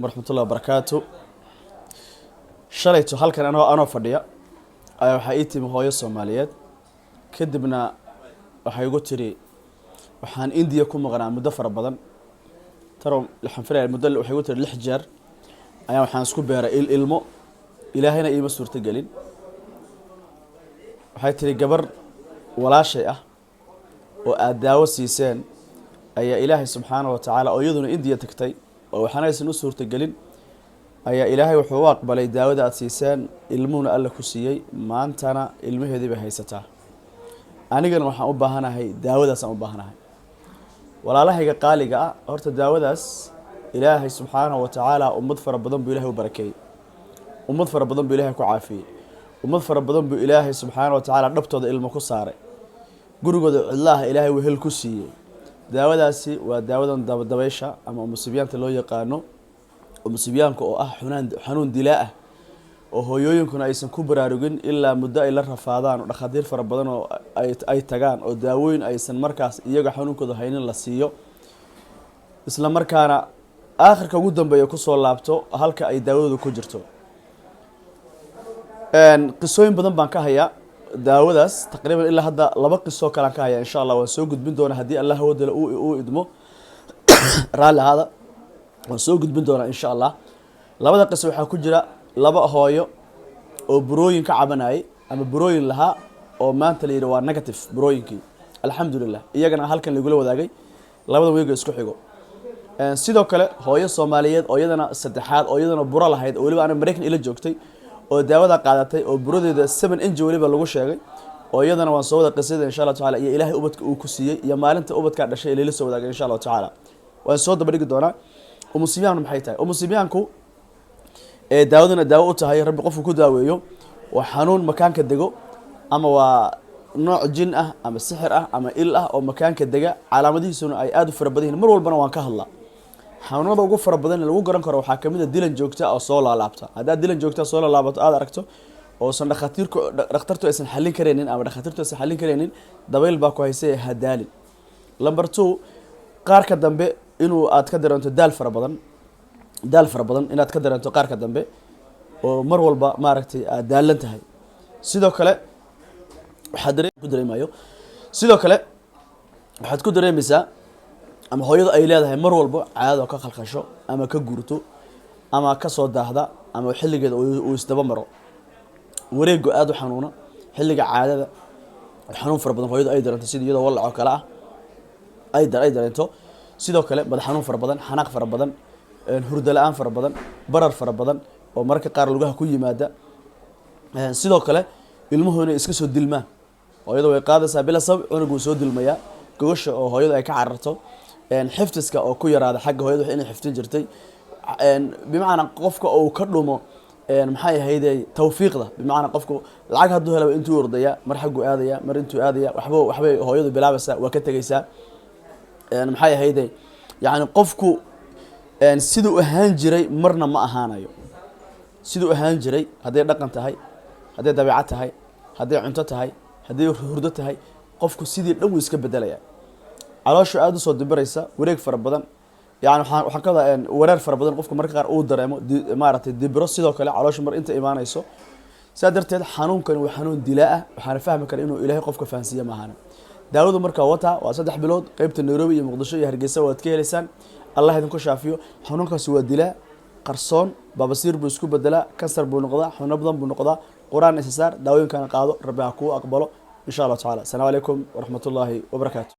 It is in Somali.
Waraxmatullahi wabarakaatu. Shalayto halkan anoo fadhiya ayaa waxaa ii timi hooyo Soomaaliyeed. Kadibna waxay igu tiri, waxaan Indiya ku maqnaa muddo fara badan taro, waxaan filaya muddo, waxay igu tiri 6 jeer ayaa waxaan isku beeray ilmo, Ilaahayna iima suurto gelin. Waxay tiri, gabar walaashay ah oo aada daawo siiseen ayaa Ilaahay subxaana wa tacaala, oo iyaduna Indiya tagtay oo waxaana aysan u suurtagelin, ayaa Ilaahay wuxuu u aqbalay daawada aada siiseen, ilmuhuna Alla ku siiyey, maantana ilmaheedii bay haysataa. Anigana waxaan u baahanahay daawadaasaan u baahanahay. Walaalahayga qaaliga ah, horta daawadaas Ilaahay subxaanahu wa tacaala ummad fara badan buu Ilahay u barakeeyey, ummad fara badan buu Ilahay ku caafiyey, ummad fara badan buu Ilaahay subxaana wa tacaala dhabtooda ilmo ku saaray, gurigooda cidlaaha Ilaahay wehel ku siiyey. Daawadaasi waa daawadan dabadabaysha ama umusiibyaanta loo yaqaano, umusiibyaanka oo ah xunaan xanuun dilaa ah oo hooyooyinkuna aysan ku baraarugin ilaa muddo ay la rafaadaan oo dhakhaatiir fara badan oo ay tagaan oo daawooyin aysan markaas iyaga xanuunkooda haynin la siiyo, isla markaana aakhirka ugu dambeeya kusoo laabto halka ay daawadooda ku jirto. Qisooyin badan baan ka hayaa daawadaas, taqriiban ilaa hadda laba qisoo kalean ka hayaa. Insha Allah waan soo gudbin doonaa haddii Allah wadala uu idmo. Raalli ahaada, waan soo gudbin doonaa insha Allah. Labada qiso waxaa ku jira laba hooyo oo burooyin ka cabanayay ama burooyin lahaa oo maanta la yidhi waa negative burooyinkii, alxamdulilah. Iyagana halkan lagula wadaagay labada weego isku xigo. Sidoo kale hooyo Soomaaliyeed oo iyadana saddexaad oo iyadana buro lahayd oo weliba ana Maraykan ila joogtay oo daawada qaadatay oo buradeeda 7 inch weliba lagu sheegay, oo iyadana waan soo wada qisada insha Allah tacala, iyo Ilaahay ubadka uu ku siiyey iyo maalinta ubadkaa dhashay ee lala soo wadaagay, insha Allahu tacaala waan soo daba dhigi doonaa. Umusiibyaanku maxay tahay? Umusiibyaanku ee daawaduna daawo u tahay, Rabbi qofku ku daaweeyo, waa xanuun makaanka dego ama waa nooc jin ah ama sixir ah ama il ah oo makaanka dega, calaamadihiisuna ay aada u fara badan yihin. Mar walbana waan ka hadlaa. Xanuunada ugu fara badan ee lagu garan karo waxaa kamid a dilan joogta oo soo laalaabta. Haddaad dilan joogta soo laalaabato aada aragto oosan dhakhaatiirku, dhakhtartu aysan xallin karaynin ama dhakhaatiirtu aysan xallin karaynin, dabayl baa ku haysay, hadaalin. Number two, qaarka dambe inuu aad ka dareento daal fara badan, daal fara badan inaad ka dareento qaarka dambe oo mar walba maaragtay aad daalan tahay. Sidoo kale waxaad daree ku dareemayo, sidoo kale waxaad ku dareemaysaa ama hooyadu ay leedahay mar walbo caadada ka khalkhasho ama ka guurto ama ka soo daahda ama xilligeeda uu isdaba maro, wareego aada u xanuuna xilliga caadada, xanuun fara badan hooyadu ay dareento, sida iyadoo walac oo kale ah ay dareento. Sidoo kale madax xanuun fara badan, xanaaq fara badan, hurdo la-aan fara badan, barar fara badan oo mararka qaar lugaha ku yimaada. Sidoo kale ilmuhu inay iska soo dilmaan, hooyada way qaadaysaa bila sabab, cunug wuu soo dilmayaa, gogosha oo hooyadu ay ka cararto, xiftiska oo ku yaraada xagga hooyada wax inay xiftin jirtay, bimacnaa qofka uu ka dhumo, maxay ahayde, tawfiiqda, bimacnaa qofku lacag hadduu helaba intuu ordaya, mar xagguu aadaya, mar intuu aadaya, waxba waxbay hooyadu bilaabaysaa, waa ka tegaysaa. Maxay ahayde, yacni qofku siduu ahaan jiray marna ma ahaanayo siduu ahaan jiray, hadday dhaqan tahay, hadday dabeecad tahay, hadday cunto tahay, hadday hurdo tahay, qofku sidii dhan wuu iska bedelaya. Calooshu aada usoo dibiraysa, wareeg fara badan, yani waxaan ka wadaa wareer fara badan qofku marka qaar uu dareemo, maaragtay dibiro. Sidoo kale calooshu mar inta imaanayso. Sidaa darteed xanuunkani waa xanuun dilaa ah, waxaana fahmi kara inuu Ilaahay qofka fahansiiye maahana. Daawadu markaa wataa waa 3 bilood. Qeybta Nairobi iyo Muqdisho iyo Hargeysa waad ka heleysaan. Allah idinku shaafiyo. Xanuunkaasi waa dilaa qarsoon, babasiir buu isku bedelaa, kansar buu noqdaa, xanuuno badan buu noqdaa. Qur-aan isa saar, daawooyinkana qaado, Rabbi ha kuu aqbalo insha Allah tacala. Asalaamu calaykum waraxmat ullaahi wabarakaatu.